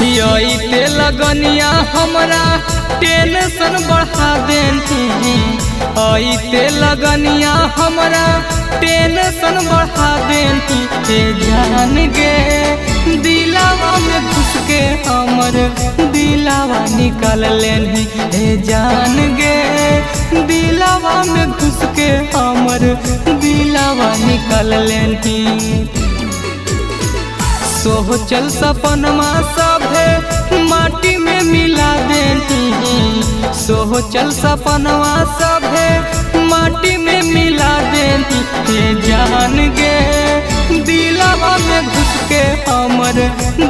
यही लगनिया हमरा टेंशन बढ़ा देनी। अइते लगनिया हमरा टेंशन बढ़ा देनी। हे जान गे दिलावा में घुस के हमर दिलावा निकाल लेनी। हे जान गे दिलावा में घुस के हमर दिलावा निकाल लेनी। सोचल सपनमा सभे माटी में मिला देनी। सोचल सपनमा सभे माटी में मिला देनी। हे जान गे दिलावा में घुस के हमर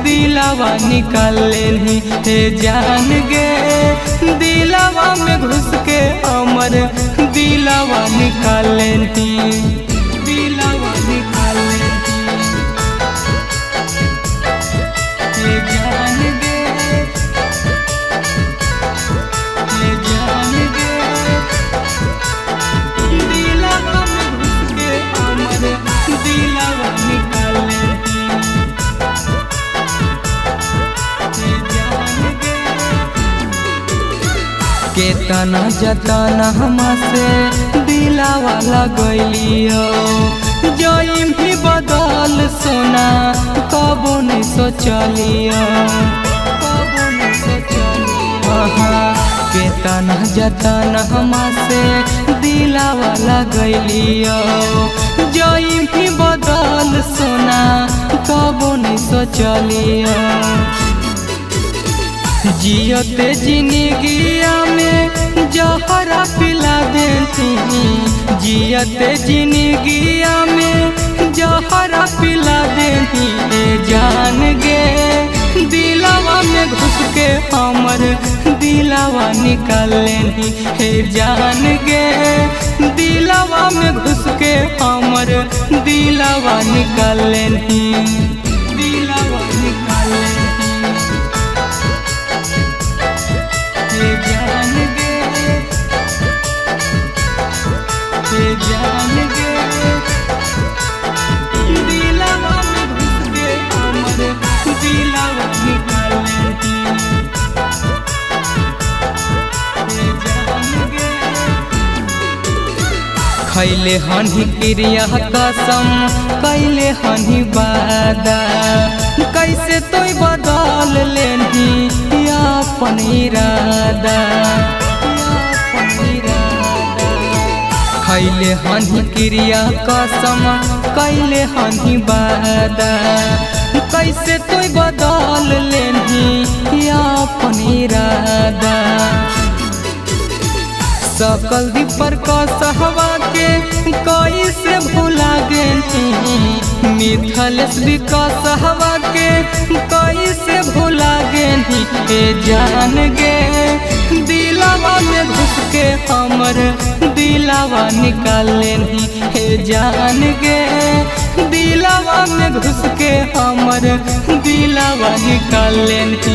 दिलावा निकाल लेनी। हे जान गे दिलावा में घुस के हमर दिलावा निकाल लेनी। दिलावा निकाल लेनी। हे जान गे, हे जान गे दिलावा में घुस के हमर दिलावा निकाल लेनी। हे जान गे केतना जतना हमसे दिलावा लगैलियो, जोई भी बदल सोना कबो नहीं सोचलियो, कबो नहीं सोचलियो। केतना जतना हमसे दिलावा लगैलियो, जोई भी बदल सोना कबो नहीं सोचलियो। जियते जिंदगिया में जहरा पिला देती। जियते जिंदगिया में जहरा पिला देती। हे जान गे दिलावा में घुस के हमर दिलावा निकाल लेनी। हे जान गे दिलावा में घुस के हमर दिलावा निकाल लेनी। दिलावा निकाल लेनी। हे जान गे, हे जान गे दिलावा में घुस के हमर दिलावा निकाल लेनी। हे जान गे खैले हनी क्रिया कसम कैले हनी वादा, कैसे तोय बदल लेनी अपन इरादा। खैले हनी क्रिया कसम कैले हनी वादा, कैसे तोय बदल लेनी अपन इरादा। सकल दीपर कसहवा के कैसे भुला गेनी। मिथलेश भी कसहवा के कैसे भुला गेनी। हे जान गे दिलावा में घुस के हमर दिलावा निकाल लेनी। हे जान गे दिलावा में घुस के हमर दिलावा निकाल लेनी।